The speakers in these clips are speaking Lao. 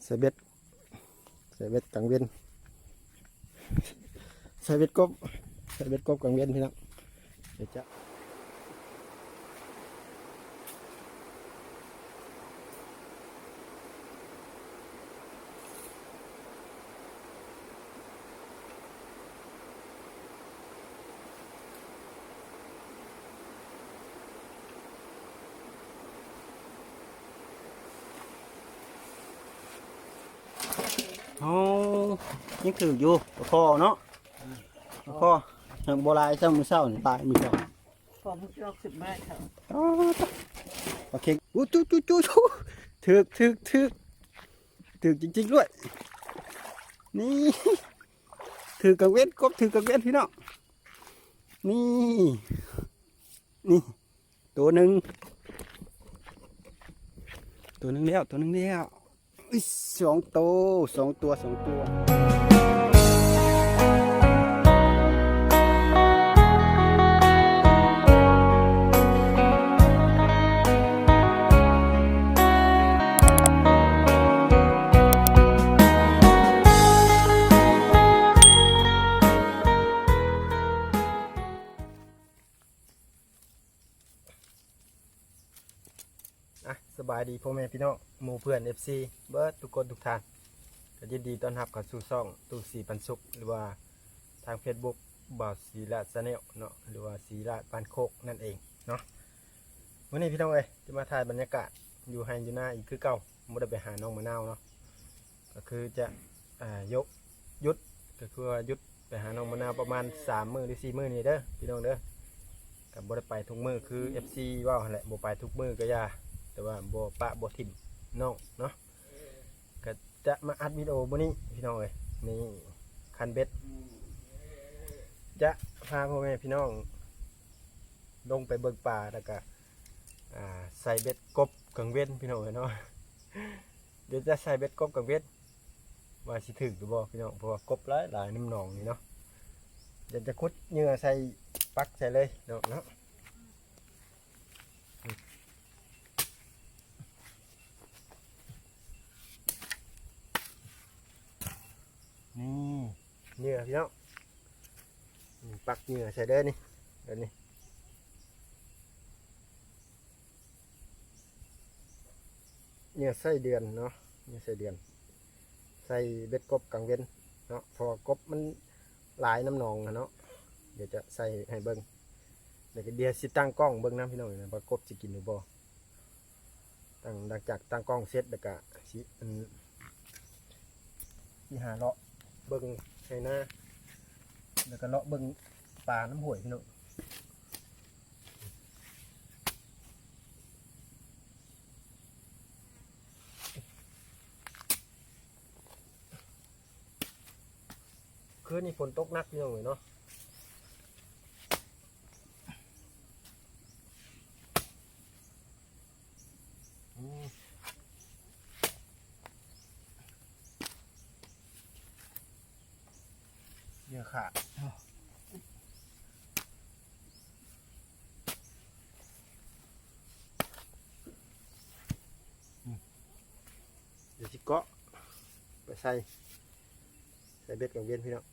ໃສ່ເບັດ ໃສ່ເບັດກາງເວັນ ໃສ່ເບັດກົບ ໃສ່ເບັດກົບກາງເວັນພີ່ນ້ອງ ດຽວຈະ ເຮົາຍັງຖືກຢູ່ ປາຄໍ່ເນາະ ປາຄໍ່ ຍັງບໍ່ຫຼາຍຊ່ຳມື້ເຊົ້ານີ້ ປາຍມື້ເຊົ້າ ພໍມື້ຈອກສິບມາເຂົາ ອໍ ປາເຄັງ ອູ້ ຈູ ຈູ ຈູ ຈູ ຖືກ ຖືກ ຖືກ ຖືກຈິງໆດ້ວຍ ນີ້ ຖືກກາງເວັນ ກົບຖືກກາງເວັນພີ່ນ້ອງ ນີ້ ນີ້ ໂຕໜຶ່ງ ໂຕໜຶ່ງແລ້ວ ໂຕໜຶ່ງແລ້ວ ອຸ້ຍ ສອງໂຕ ສອງຕົວ ສອງຕົວ. ອ່ະ ສະບາຍດີພໍ່ແມ່ພີ່ນ້ອງ ໝູ່ເພື່ອນ ເອັຟຊີ ເບິດທຸກຄົນທຸກທ່ານ ກໍຍິນດີຕ້ອນຮັບເຂົ້າສູ່ຊ່ອງຕູ້ສີປັນສຸກ ຫຼືວ່າທາງເຟສບຸກ ບ່າວສີລາດ Channel ເນາະ ຫຼືວ່າສີລາດບ້ານໂຄກນັ້ນເອງເນາະ. ມື້ນີ້ພີ່ນ້ອງເອີຍ ຈະມາຖ່າຍບັນຍາກາດຢູ່ໄຮ່ຢູ່ນາອີກຄືເກົ່າ ບໍ່ໄດ້ໄປຫານ້ອງມະນາວເນາະ ກໍຄືຈະ ອ່າ ຍົກ ຢຸດ ກໍຄືວ່າຢຸດໄປຫານ້ອງມະນາວປະມານສາມມື້ ຫຼື ສີ່ມື້ນີ້ເດີພີ່ນ້ອງເດີ ກໍບໍ່ໄດ້ໄປທຸກມື້ຄື ເອັຟຊີ ເວົ້າຫັ້ນແຫຼະ ບໍ່ໄປທຸກມື້ກໍຢ່າ ແຕ່ວ່າບໍ່ປະບໍ່ຖິ້ມນ້ອງເນາະ ກໍຈະມາອັດວິດີໂອມື້ນີ້ພີ່ນ້ອງເອີຍ ນີ້ຄັນເບັດ ຈະພາພໍ່ແມ່ພີ່ນ້ອງລົງໄປເບິ່ງປາ ແລ້ວກໍ ອ່າ ໃສ່ເບັດກົບກາງເວັນພີ່ນ້ອງເອີຍເນາະ. ດຽວຈະໃສ່ເບັດກົບກາງເວັນ ວ່າຊິຖືກຫຼືບໍ່ພີ່ນ້ອງ ເພາະວ່າກົບຫຼາຍໆນຳໜອງນີ້ເນາະ ດຽວຈະຂຸດເຫຍື່ອໃສ່ ປັກໃສ່ເລີຍເນາະ ເນາະ ນີ້ ເຫຍື່ອພີ່ນ້ອງ ປັກເຫຍື່ອໃສ່ເດີນີ້ ແບບນີ້ ເຫຍື່ອໄສ້ເດືອນເນາະ ເຫຍື່ອໄສ້ເດືອນ ໃສ່ເບັດກົບກາງເວັນເນາະ ເພາະວ່າກົບມັນຫຼາຍນຳໜອງຫັ້ນເນາະ ດຽວຈະໃສ່ໃຫ້ເບິ່ງ ແລ້ວກໍດຽວຊິຕັ້ງກ້ອງເບິ່ງນຳພີ່ນ້ອງ ວ່າກົບຊິກິນຫຼືບໍ່. ຕັ້ງ ຫຼັງຈາກຕັ້ງກ້ອງເສັດແລ້ວກະຊິ ອັນ ຊິຫາເລາະເບິ່ງໄຮ່ນາ ແລ້ວກະເລາະເບິ່ງປານຳຫ້ວຍພີ່ນ້ອງ. ຄືນນີ້ຝົນຕົກໜັກພີ່ນ້ອງເອີຍເນາະ. ອືມ ເຫຍື່ອຂາດ. ດຽວຊິເກາະໄປໃສ່ ໃສ່ເບັດກາງເວັນພີ່ນ້ອງ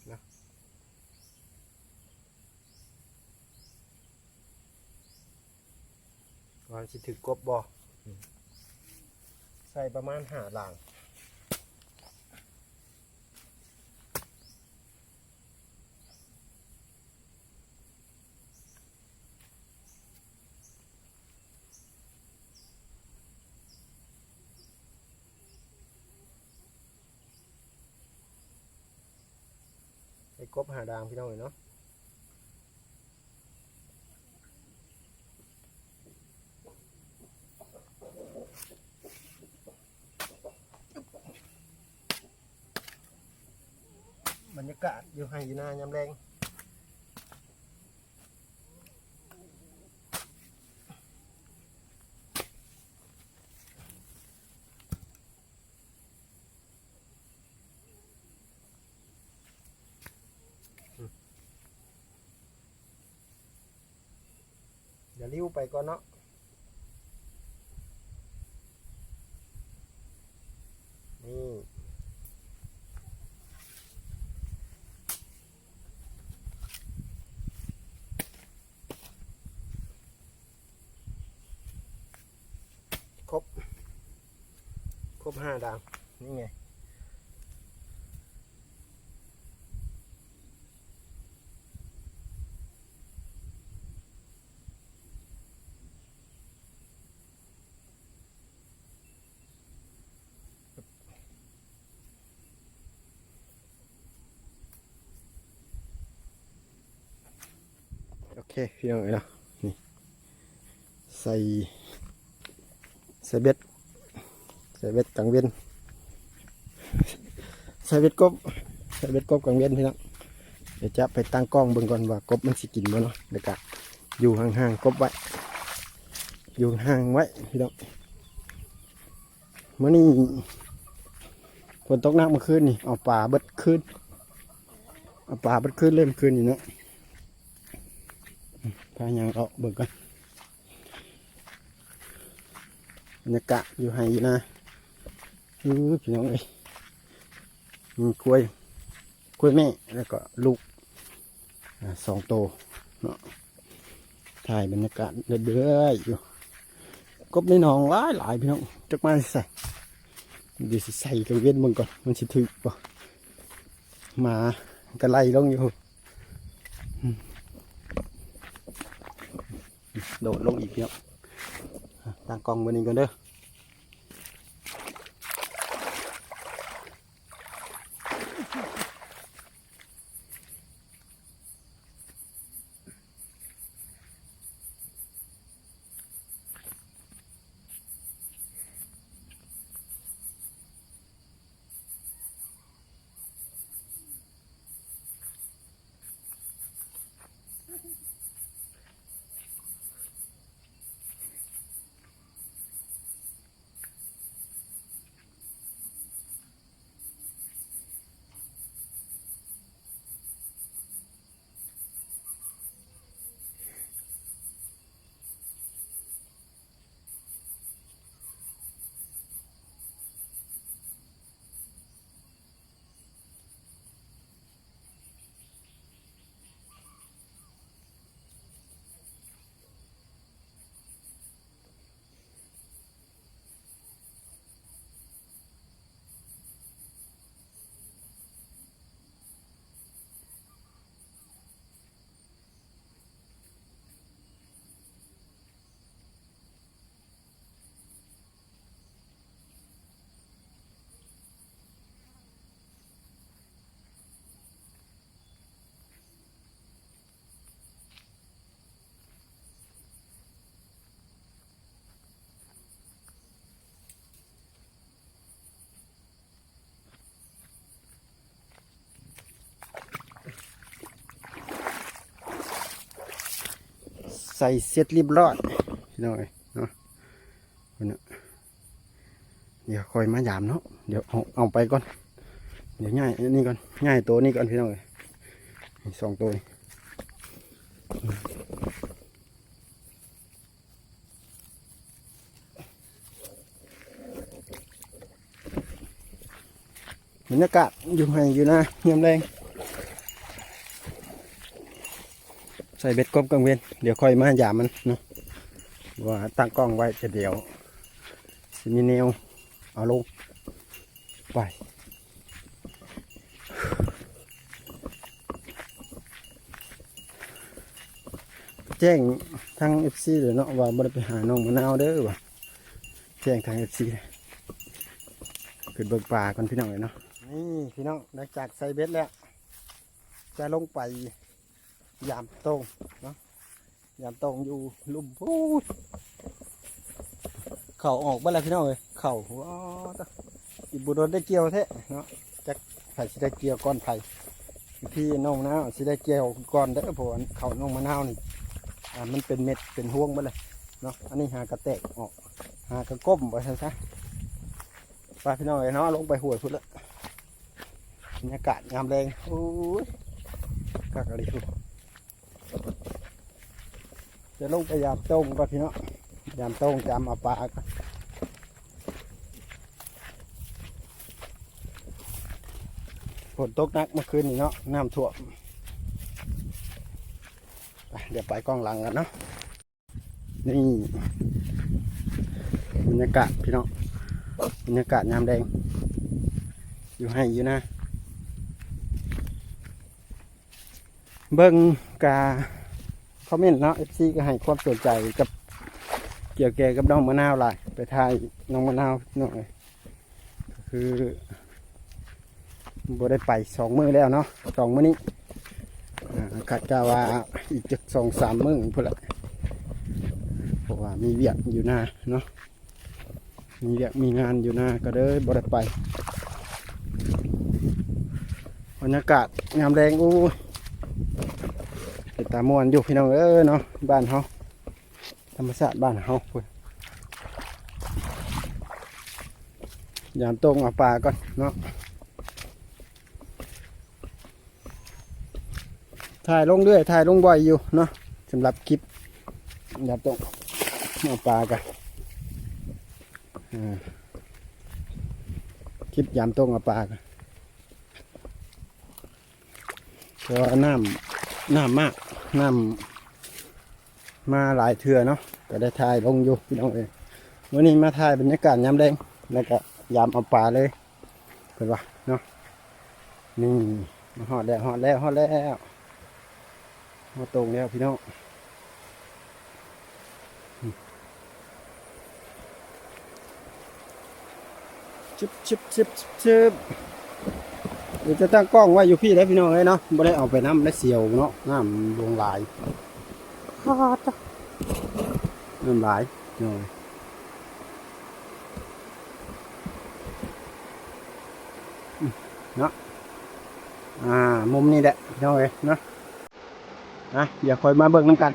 ເນາະ. ວ່າຊິຖືກກົບບໍ່ ໃສ່ປະມານຫ້າຫຼັງ. ໃສ່ກົບຫ້າດ່າງພີ່ນ້ອງເອີຍເນາະ. ບັນຍາກາດຢູ່ໄຮ່ຢູ່ນາຍາມແລງ. ດຽວລິ້ວໄປກ່ອນເນາະ. ອືມ ດຽວລິ້ວໄປກ່ອນເນາະ. บห้าดาว นี่ไง โอเค พี่น้องเอ้ยเนาะ นี่ ใส่ ใส่เบ็ด ใส่เบ็ดกลางเว็น ใส่เบ็ดกบ ใส่เบ็ดกบกลางเว็นพี่น้อง เดี๋ยวจะไปตั้งกล้องเบิ่งก่อนว่ากบมันสิกินบ่เนาะ แล้วก็อยู่ห่างๆ กบไว้ อยู่ห่างไว้พี่น้อง มื้อนี้ฝนตกหนักเมื่อคืนนี่ เอาปลาเบิดคืน เอาปลาเบิดคืนเลยเมื่อคืนนี่เนาะ พาย่างเลาะเบิ่งก่อน บรรยากาศอยู่ไฮ่อยู่นา อื้อ พี่น้องเอ้ย มีควาย ควายแม่ แล้วก็ลูก อ่า สองโตเนาะ ถ่ายบรรยากาศเรื่อยๆ อยู่ กบในหนองหลายๆ พี่น้อง จักมาใส่ เดี๋ยวสิใส่กลางเว็นเบิ่งก่อน มันสิถืกบ่ หมากะไล่ลงอยู่ โดดลงอีกพี่น้อง ตั้งกล้องไว้นี่ก่อนเด้อ ใส่เสร็จเรียบร้อยพี่น้องเอ้ยเนาะ เดี๋ยวค่อยมายามเนาะ เดี๋ยวเอา เอาไปก่อน เดี๋ยวย้ายอันนี้ก่อน ย้ายตัวนี้ก่อนพี่น้องเอ้ย นี่สองตัวนี่ บรรยากาศอยู่ไฮ่อยู่นายามแลง ใส่เบ็ดกบกลางเว็น เดี๋ยวค่อยมายามมันเนาะ ว่าตั้งกล้องไว้แต่เดี๋ยวสิมีแนวเอาลงไป แจ้งทางเอฟซีเลยเนาะ ว่าบ่ได้ไปหาน้องมะนาวเด้อ ว่าแจ้งทางเอฟซี ขึ้นเบิ่งปลาก่อนพี่น้องเอ้ยเนาะ นี่พี่น้อง หลังจากใส่เบ็ดแล้ว จะลงไปยามโต่งเนาะ ยามโต่งอยู่ลุ่มพู้น เข้าออกเบิดแล้วพี่น้องเอ้ย เข้า ว้า อีกบ่โดนได้เกี่ยวแท้เนาะ จักไผสิได้เกี่ยวก่อนไผ พี่น้องมะนาวสิได้เกี่ยวก่อนเด้อ เพราะว่าเข้าน้องมะนาวนี่ อ่า มันเป็นเม็ดเป็นฮวงเบิดเลยเนาะ อันนี้หากะแตกออก หากะก้มว่าซั่นซะ ไปพี่น้องเอ้ยเนาะ ลงไปห้วยพุ้นละ บรรยากาศยามแลง โอ้ย คักอีหลีพุ้น จะลงไปยามโต่งก่อนพี่น้อง ยามโต่ง ยามเอาปลาก่อน ฝนตกหนักเมื่อคืนนี้เนาะ น้ำท่วม ไป เดี๋ยวไปกล้องหลังกันเนาะ นี่ บรรยากาศพี่น้อง ບັນຍາກາດຍາມແລງ ຢູ່ໄຮ່ຢູ່ນາ ເບິ່ງກະຄອມເມັນເນາະ ເອັຟຊີ ກໍໃຫ້ຄວາມສົນໃຈກັບ ກ່ຽວແກ່ກັບນ້ອງມະນາວຫຼາຍ ໄປຖ່າຍນ້ອງມະນາວພີ່ນ້ອງເອີຍ ກໍຄືບໍ່ໄດ້ໄປສອງມື້ແລ້ວເນາະ ສອງມື້ນີ້ ອາ ຄາດກະວ່າອີກຈັກສອງສາມມື້ພຸ້ນລະ ເພາະວ່າມີວຽກຢູ່ນາເນາະ ມີວຽກມີງານຢູ່ນາກໍເລີຍບໍ່ໄດ້ໄປ ບັນຍາກາດຍາມແລງ ໂອ້ຍ ເປັນຕາມ່ວນຢູ່ພີ່ນ້ອງເອີຍເນາະ ບ້ານເຮົາ ທຳມະຊາດບ້ານເຮົາພຸ້ນ ຍາມຕົງເອົາປາກ່ອນເນາະ ຖ່າຍລົງເລື້ອຍ ຖ່າຍລົງບ່ອຍຢູ່ເນາະ ສຳລັບຄລິບຍາມຕົງເອົາປາກະ ເອີ ຄລິບຍາມຕົງເອົາປາກະ ເພາະວ່ານ້ຳ ນ້ຳມາກ ນ້ຳ ມາຫຼາຍເທື່ອເນາະ ກໍໄດ້ຖ່າຍລົງຢູ່ພີ່ນ້ອງເອີຍ ມື້ນີ້ມາຖ່າຍບັນຍາກາດຍາມແລງ ແລ້ວກໍຍາມເອົາປາເລີຍ ເພິ່ນວ່າເນາະ ນີ້ ມາຮອດແລ້ວ ຮອດແລ້ວ ຮອດແລ້ວ ຮອດຕົງແລ້ວພີ່ນ້ອງ. ຊຶບ ຊຶບ ຊຶບ ຊຶບ ດຽວຈະຕັ້ງກ້ອງໄວ້ຢູ່ພີ້ເດີພີ່ນ້ອງເອີຍເນາະ ບໍ່ໄດ້ເອົາໄປນຳ ໄດ້ສຽວເນາະ ນ້ຳລົງຫຼາຍ ນ້ຳຫຼາຍພີ່ນ້ອງເອີຍ ອືມ ເນາະ ອ່າ ມຸມນີ້ແຫຼະພີ່ນ້ອງເອີຍເນາະ ອ່ະ ດຽວຄ່ອຍມາເບິ່ງນຳກັນ.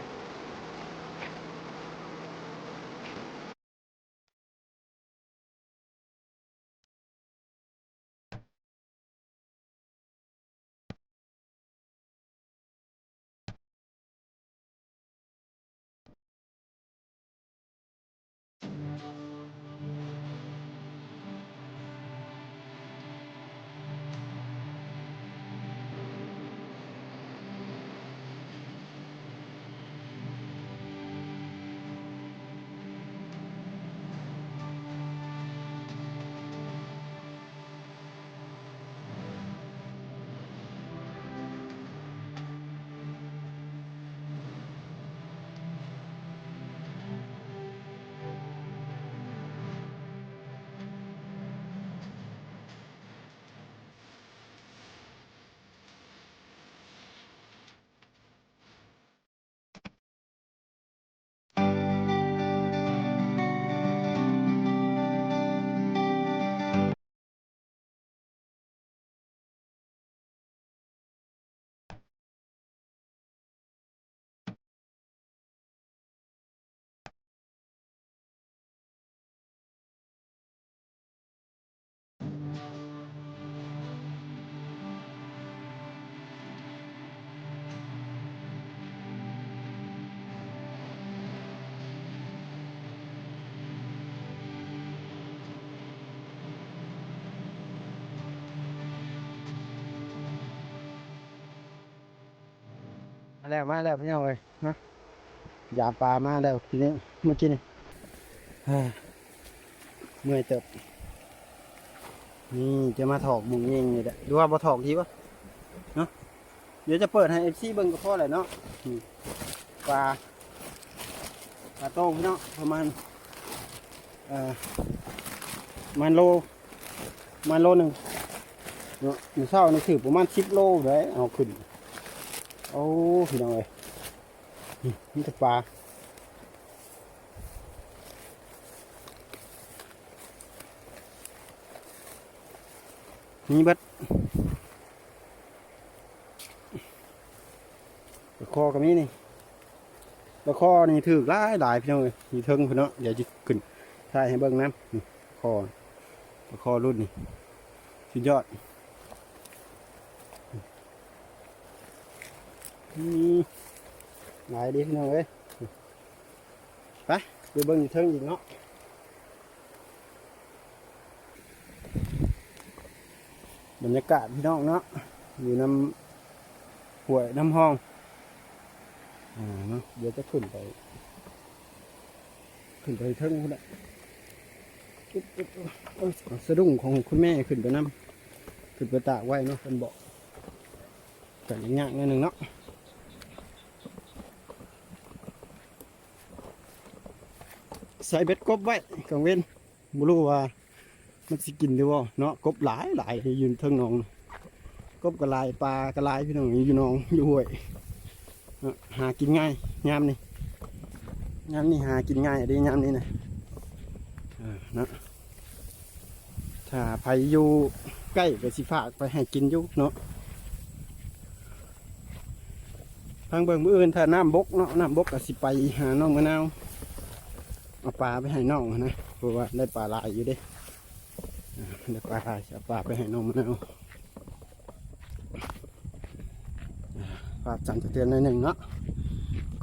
ມາແລ້ວ ມາແລ້ວພີ່ນ້ອງເອີຍ ຮະ ຢາມປາມາແລ້ວທີນີ້ ເມື່ອກີ້ນີ້ ເມື່ອຍເຕີບ ນີ້ຈະມາຖອກມຸງເງງນີ້ແຫຼະ ຫຼືວ່າບໍ່ຖອກດີວະ ເນາະ ດຽວຈະເປີດໃຫ້ເອັຟຊີເບິ່ງກໍພໍແຫຼະເນາະ ນີ້ ປາ ປາໂຕ້ງເນາະ ປະມານ ເອີ ປະມານໂລ ປະມານໂລໜຶ່ງເນາະ ມື້ເຊົ້ານີ້ຖືປະມານສິບໂລໄດ໋ ເອົາຂຶ້ນ ໂອ້ ພີ່ນ້ອງເອີຍ ນີ້ມີແຕ່ປາ ມີເບິດ ປາຄໍ່ກໍມີນີ້ ປາຄໍ່ນີ້ຖືກຫຼາຍໆ ພີ່ນ້ອງເອີຍ ຢູ່ເທິງພຸ້ນເນາະ ດຽວຊິຂຶ້ນຖ່າຍໃຫ້ເບິ່ງນຳ ນີ້ ປາຄໍ່ ປາຄໍ່ລຸ້ນນີ້ ສຸດຍອດ ອືມ ຫຼາຍເດ້ພີ່ນ້ອງເອີຍ ໄປ ໄປເບິ່ງຢູ່ເທິງອີກເນາະ. ບັນຍາກາດພີ່ນ້ອງເນາະ ຢູ່ນຳຫ້ວຍນຳຮ່ອງ ອ່າ ເນາະ ດຽວຈະຂຶ້ນໄປ ຂຶ້ນໄປເທິງພຸ້ນແຫຼະ ເອົາສະດຸ້ງຂອງຄຸນແມ່ຂຶ້ນໄປນຳ ຂຶ້ນໄປຕາກໄວ້ເນາະ ເພິ່ນບອກ ກໍຍາກໜ້ອຍໜຶ່ງເນາະ. ໃສ່ເບັດກົບໄວ້ກາງເວັນ ບໍ່ຮູ້ວ່າມັນຊິກິນຫຼືບໍ່ເນາະ. ກົບຫຼາຍໆ ຢູ່ເທິງໜອງ ກົບກໍຫຼາຍ ປາກໍຫຼາຍ ພີ່ນ້ອງ ຢູ່ໜອງ ຢູ່ຫ້ວຍເນາະ. ຫາກິນງ່າຍຍາມນີ້ ຍາມນີ້ຫາກິນງ່າຍເດ້ ຍາມນີ້ນະ ເອີ ເນາະ. ຖ້າໃຜຢູ່ໃກ້ກໍຊິຝາກໄປໃຫ້ກິນຢູ່ເນາະ. ຟັງເບິ່ງ ມື້ອື່ນຖ້ານ້ຳບົກເນາະ ນ້ຳບົກກໍຊິໄປຫານ້ອງມະນາວ ເອົາປາໄປໃຫ້ນ້ອງຫັ້ນນະ ເພາະວ່າໄດ້ປາຫຼາຍຢູ່ເດ້ ອ່າ ໄດ້ປາຫຼາຍ ຊິເອົາປາໄປໃຫ້ນ້ອງມະນາວ. ອ່າ ພາບສັ່ນສະເທືອນໜ້ອຍໜຶ່ງເນາະ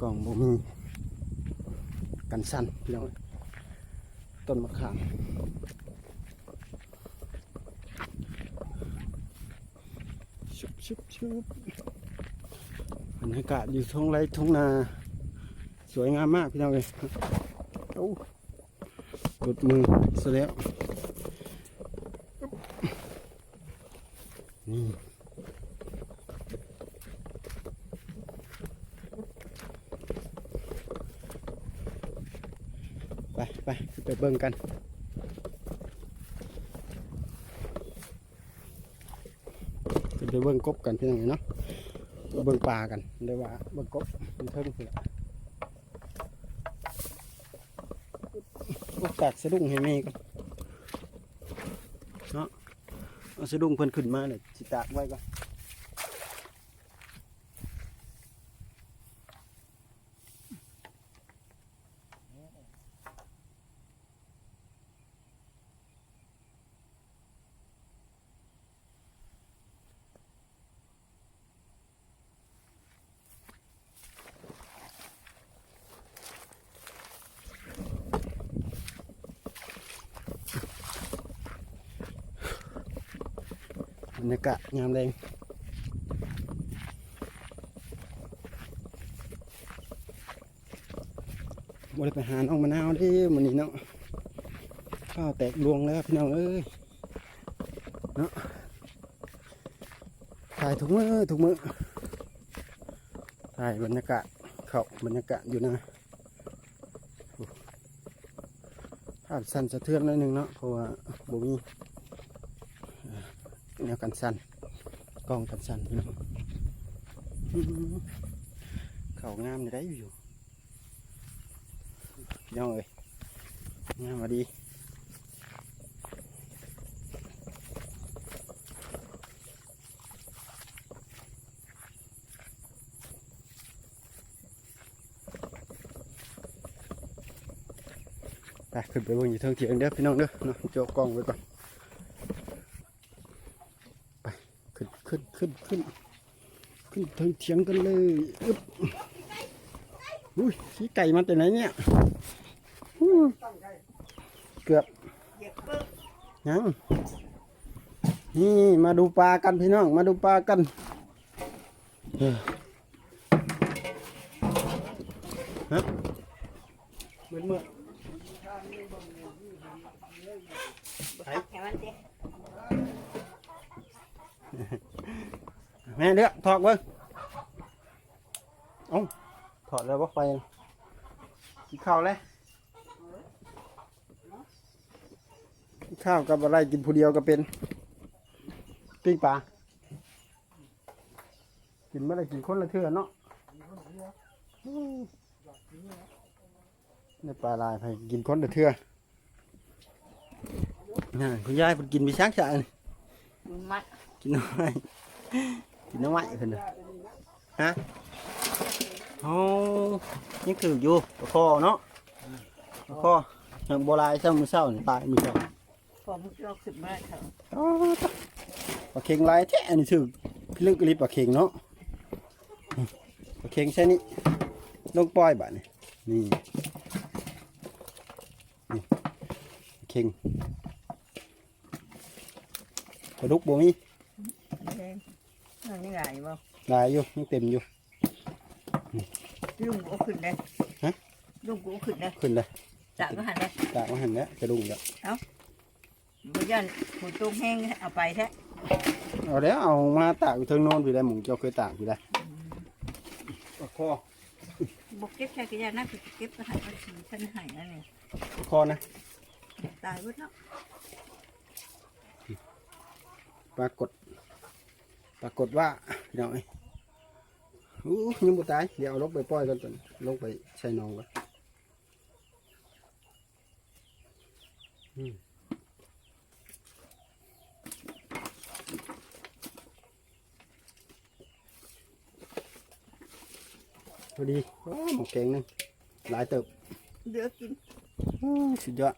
ກ້ອງບໍ່ມີກັນສັ່ນ ພີ່ນ້ອງ. ຕົ້ນມະຂາມ ຊຶບໆໆ ບັນຍາກາດຢູ່ທົ່ງໄຮ່ທົ່ງນາ ສວຍງາມມາກ ພີ່ນ້ອງເອີຍ. ໂອ້ ຫຼຸດມືຊະແລ້ວ ນີ້. ໄປ ໄປ ໄປເບິ່ງກັນ ຂຶ້ນໄປເບິ່ງກົບກັນ ພີ່ນ້ອງເນາະ ເບິ່ງປາກັນ ຫຼືວ່າເບິ່ງກົບຢູ່ເທິງພຸ້ນລະ. ໂອ້ ຕາກສະດຸ້ງໃຫ້ແມ່ກ່ອນເນາະ. ເອົາສະດຸ້ງເພິ່ນຂຶ້ນມາແລ້ວ ຊິຕາກໄວ້ກ່ອນ. ບັນຍາກາດຍາມແລງ ບໍ່ໄດ້ໄປຫານ້ອງມະນາວເດ້ມື້ນີ້ເນາະ ຟ້າວແຕກລວງແລ້ວ ພີ່ນ້ອງເອີຍ ເນາະ. ຖ່າຍທຸກມື້ ທຸກມື້ ຖ່າຍບັນຍາກາດເຂົ້າ ບັນຍາກາດຢູ່ນາ. ໂອ້ ພາບສັ່ນສະເທືອນໜ້ອຍໜຶ່ງເນາະ ເພາະວ່າບໍ່ມີ ເອີ ແນວກັນສັ່ນ ກ້ອງກັນສັ່ນ ພີ່ນ້ອງ. ເຂົ້າງາມໄດ້ຢູ່ ພີ່ນ້ອງເອີຍ ງາມອີ່ຫຼີ. ໄປ ຂຶ້ນໄປເບິ່ງຢູ່ເທິງຖຽງເດີ ພີ່ນ້ອງເດີເນາະ. ໂຈະກ້ອງໄວ້ກ່ອນ ໄປ ຂຶ້ນ ຂຶ້ນ ຂຶ້ນ ຂຶ້ນ ຂຶ້ນເທິງຖຽງກັນເລີຍ. ອຶບ ອຸ້ຍ ຂີ້ໄກ່ມາແຕ່ໃນເນຍ ອູ້ ເກືອບ ຍັງ ນີ້ ມາດູປາກັນ ພີ່ນ້ອງ ມາດູປາກັນ. ເອີ ຮະ ມືດໆ ໃສ່ ໃຫ້ມັນຕິ ແມ່ເລືອກຖອກເບິ່ງ. ເອົ້າ ຖອດແລ້ວບໍ່ໄຟ ກິນເຂົ້າແລ້ວ ກິນເຂົ້າກັບອະໄລ ກິນຜູ້ດຽວກໍເປັນ ປີ້ງປາ ກິນມາໄດ້ ກິນຄົນລະເທື່ອເນາະ. ໄດ້ປາຫຼາຍ ໃຜກິນຄົນລະເທື່ອ. ນະ ຄຸນຍາຍເພິ່ນກິນໄປຊັກຊະ ກິນໄມ້ ກິນໜໍ່ໄມ້ ກິນໜໍ່ໄມ້ເພິ່ນນະ. ຮະ ໂອ້ ຍັງຖືກຢູ່ ປາຄໍ່ເນາະ ປາຄໍ່ ຍັງບໍ່ຫຼາຍຊ່ຳມື້ເຊົ້ານີ້ ຫຼາຍມື້ເຊົ້າ ພໍມັນອອກສິບມາເຂົາ. ອໍ ປາເຄັງຫຼາຍແທ້ ອັນນີ້ຖືກພິລຶກອີ່ຫຼີປາເຄັງເນາະ. ປາເຄັງໃສ່ນີ້ ລົງປ່ອຍບາດນີ້ ນີ້ ນີ້ ປາເຄັງ ປາດຸກບໍ່ມີ ຍັງຫຼາຍຢູ່ບໍ່? ຫຼາຍຢູ່ ຍັງເຕັມຢູ່. ລຸງກໍເອົາຂຶ້ນເດ້. ຮະ? ລຸງກໍເອົາຂຶ້ນເດ້. ຂຶ້ນເດ້. ຕາກໄວ້ຫັ້ນເດ້. ຕາກໄວ້ຫັ້ນແຫຼະ ກະດຸງເດ້. ເອົ້າ ບໍ່ຢ້ານຝົນຕົກແຮງເອົາໄປແທ້. ເອົາແລ້ວ ເອົາມາຕາກຢູ່ເທິງໂນນພີ້ແຫຼະ ໝ່ອງເຈົ້າເຄີຍຕາກພີ້ແຫຼະ. ປາຄໍ່ ບໍ່ເກັບໃສ່ກະຢ່ານະ ເກັບໄວ້ໃຫ້ມັນຊິທັນໃຫ້ອັນນີ້ ປາຄໍ່ນະ ຕາຍເບິດເນາະ. ປາກົດ ປາກົດວ່າ ພີ່ນ້ອງເອີຍ ໂອ້ ຍັງບໍ່ຕາຍ. ດຽວເອົາລົງໄປປ່ອຍກ່ອນ ລົງໄປໃສ່ໜອງກ່ອນ. ອືມ ພໍດີ. ໂອ້ ໝໍ້ແກງໜຶ່ງ ຫຼາຍເຕີບ ເຫຼືອກິນ. ໂອ້ ສຸດຍອດ.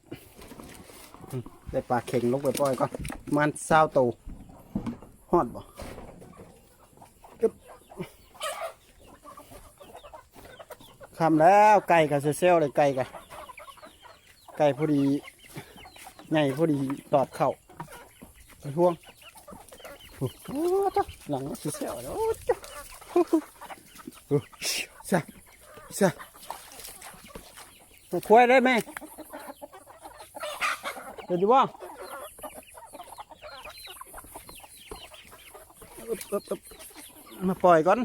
ອືມ ໄດ້ປາເຂັງລົງໄປປ່ອຍກ່ອນ ປະມານຊາວໂຕ. ຮອດບໍ່? ອຶບ ຄ່ຳແລ້ວ ໄກ່ກະແຊວໆ ເລີຍ ໄກ່ກະ ໄກ່ພໍດີໃຫຍ່ ພໍດີຕອບເຂົ້າ ໄປຫ່ວງ. ໂອ້ ໂອ້ ຕະ ຫຼັງຊິແຊວແລ້ວ ໂອ້ ໂອ້ ຊະ ຊະ ມາຄວາຍໄດ້ແມ່ ເຫັນຢູ່ບໍ່? ອຶບ ອຶບ ອຶບ ມາປ່ອຍກ່ອນ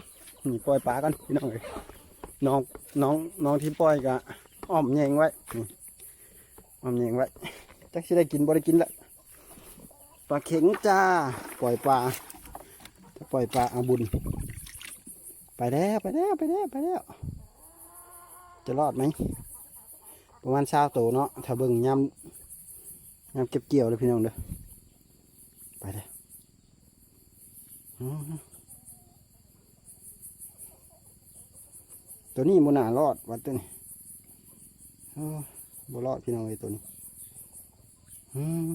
ນີ້ປ່ອຍປາກ່ອນ ພີ່ນ້ອງເອີຍ. ນ້ອງ ນ້ອງ ນ້ອງທີ່ປ່ອຍກະອ້ອມແຍງໄວ້ ນີ້ ອ້ອມແຍງໄວ້ ຈັກຊິໄດ້ກິນບໍ່ໄດ້ກິນລະ. ປາເຂັງຈ້າ ປ່ອຍປາ ປ່ອຍປາເອົາບຸນ. ໄປແລ້ວ ໄປແລ້ວ ໄປແລ້ວ ໄປແລ້ວ. ຈະລອດໄໝ? ປະມານຊາວໂຕເນາະ ຖ້າເບິ່ງຍາມ ຍາມເກັບກ່ຽວເດີພີ່ນ້ອງເດີ. ໄປເດີ. ອໍ ໂຕນີ້ບໍ່ໜ້າລອດວ່າໂຕນີ້. ໂອ້ ບໍ່ລອດພີ່ນ້ອງເອີຍໂຕນີ້. ອືມ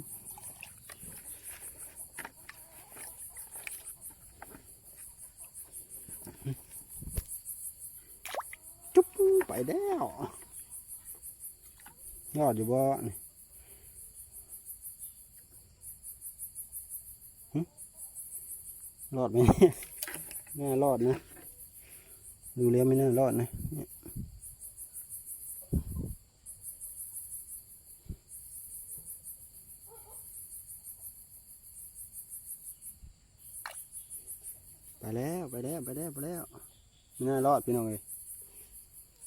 ຈຸບ ໄປແລ້ວ. ລອດຢູ່ບໍ່ນີ້? ຫຶ ລອດໄໝ? ໜ້າລອດນະ ດູແລ້ວໄມ່ໜ້າລອດນະ. ໄປແລ້ວ ໄປແລ້ວ ໄປແລ້ວ ໄປແລ້ວ. ໄມ່ໜ້າລອດພີ່ນ້ອງເອີຍ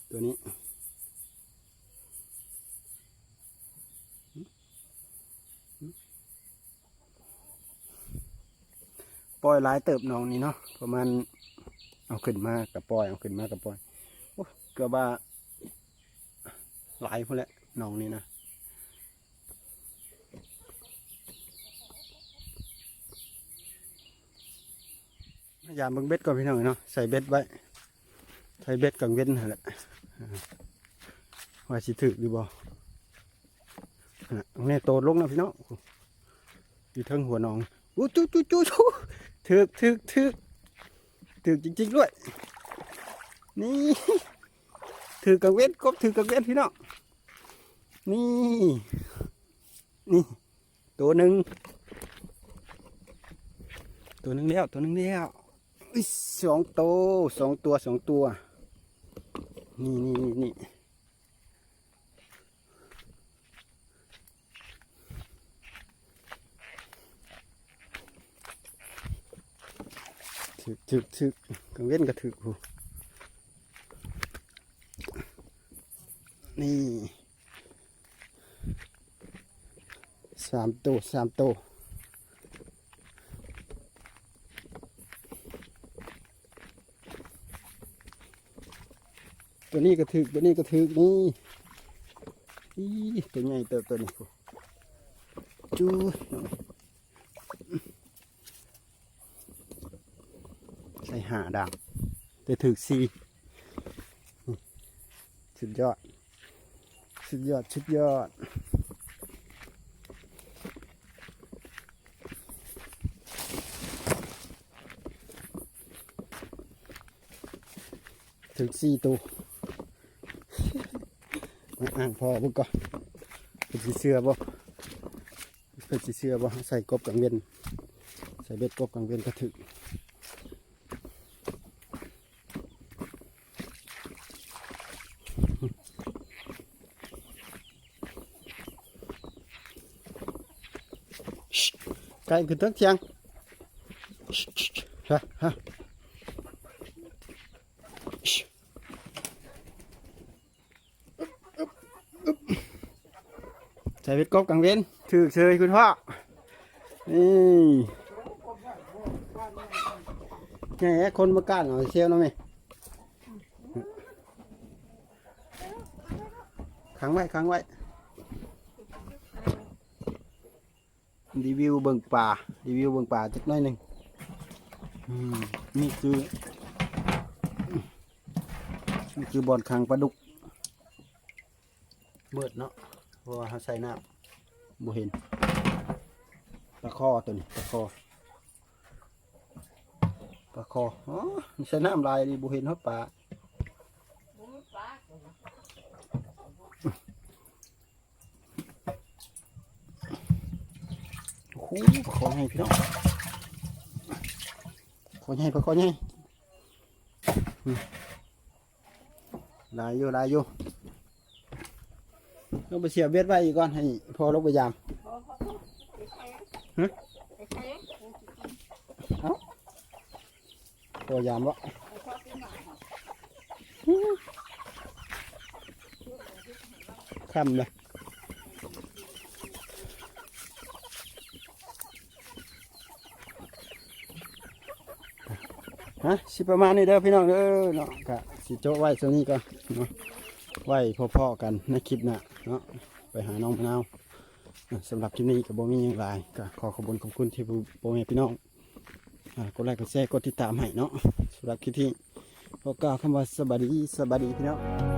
ໂຕນີ້. ປອຍຫຼາຍເຕີບໜອງນີ້ເນາະ ປະມານ ເອົາຂຶ້ນມາກະປ່ອຍ ເອົາຂຶ້ນມາກະປ່ອຍ. ໂອ້ ເກືອບວ່າຫຼາຍພຸ້ນແຫຼະໜອງນີ້ນະ. ມາຢາມເບິ່ງເບັດກ່ອນພີ່ນ້ອງເນາະ ໃສ່ເບັດໄວ້ ໃສ່ເບັດກາງເວັນຫັ້ນແຫຼະ ວ່າຊິຖືກຫຼືບໍ່. ແນ່ໂຕລົງນະພີ່ນ້ອງ ຢູ່ເທິງຫົວໜອງ. ອູ້ ຈູ ຈູ ຈູ ຈູ ຖືກ ຖືກ ຖືກ ຖືກຈິງໆດ້ວຍ. ນີ້ ຖືກກາງເວັນ ກົບຖືກກາງເວັນພີ່ນ້ອງ. ນີ້ ນີ້ ໂຕໜຶ່ງ ໂຕໜຶ່ງແລ້ວ ໂຕໜຶ່ງແລ້ວ. ອຸ້ຍ ສອງໂຕ ສອງຕົວ ສອງຕົວ. ນີ້ ນີ້ ນີ້ ນີ້. ຖືກ ຖືກ ຖືກ ກາງເວັນກະຖືກພຸ້ນ. ນີ້ ສາມໂຕ ສາມໂຕ. ໂຕນີ້ກະຖືກ ໂຕນີ້ກະຖືກ. ນີ້ ອີ ໂຕໃຫຍ່ເຕີບໂຕນີ້ ຈູ້ຍ. ໃສ່ຫ້າດາວ ແຕ່ຖືກສີ່. ສຸດຍອດ ສຸດຍອດ ສຸດຍອດ. ຖືກສີ່ໂຕ. ມາອ້າງພໍ່ເບິ່ງກ່ອນ ເພິ່ນຊິເຊື່ອບໍ່? ເພິ່ນຊິເຊື່ອບໍ່? ໃສ່ກົບກາງເວັນ ໃສ່ເບັດກົບກາງເວັນກະຖືກ. ໂ ໄກ່ຂຶ້ນເທິງທຽງ ຮະ ຮະ ໃສ່ເບັດກົບກາງເວັນ ຖືກເຊີຍຄຸນພໍ່. ນີ້ ແໜ່ ຄົນມາກ້ານເອົາເຊວເນາະແມ່. ຂັງໄວ້ ຂັງໄວ້. ຣີວິວເບິ່ງປາ ຣີວິວເບິ່ງປາຈັກໜ້ອຍໜຶ່ງ. ອືມ ນີ້ຄື ນີ້ຄືບ່ອນຂັງປາດຸກ. ມືດເນາະ ເພາະວ່າເຮົາໃສ່ນ້ຳ ບໍ່ເຫັນ. ປາຄໍໂຕນີ້ ປາຄໍ ປາຄໍ. ອໍ ໃສ່ນ້ຳຫຼາຍນີ້ ບໍ່ເຫັນຮອດປາ. ໂອ້ໂຫ ປາຄໍໃຫຍ່ພີ່ນ້ອງ ປາຄໍໃຫຍ່ ປາຄໍໃຫຍ່. ອືມ ຫຼາຍຢູ່ ຫຼາຍຢູ່. ຕ້ອງໄປສຽບເບັດໄວ້ອີກກ່ອນ ໃຫ້ພໍ່ລົງໄປຢາມ. ຮະ ເອົ້າ ພໍ່ຢາມບໍ່? ຄ່ຳເລີຍ. ຮະ ຊິປະມານນີ້ເດີພີ່ນ້ອງເດີເນາະ ກະຊິໂຈະໄວ້ຊ່ຳນີ້ກ່ອນເນາະ ໄວ້ພໍ້ໆກັນໃນຄລິບໜ້າເນາະ ໄປຫານ້ອງມະນາວ. ສຳລັບຄລິບນີ້ກະບໍ່ມີຫຍັງຫຼາຍ ກະຂໍຂອບຄຸນຂອບຄຸນທີ່ພໍ່ແມ່ພີ່ນ້ອງ ອ່າ ກົດໄລກົດແຊ ກົດຕິດຕາມໃຫ້ເນາະ. ສຳລັບຄລິບນີ້ ຂໍກ່າວຄຳວ່າສະບາຍດີ ສະບາຍດີພີ່ນ້ອງ.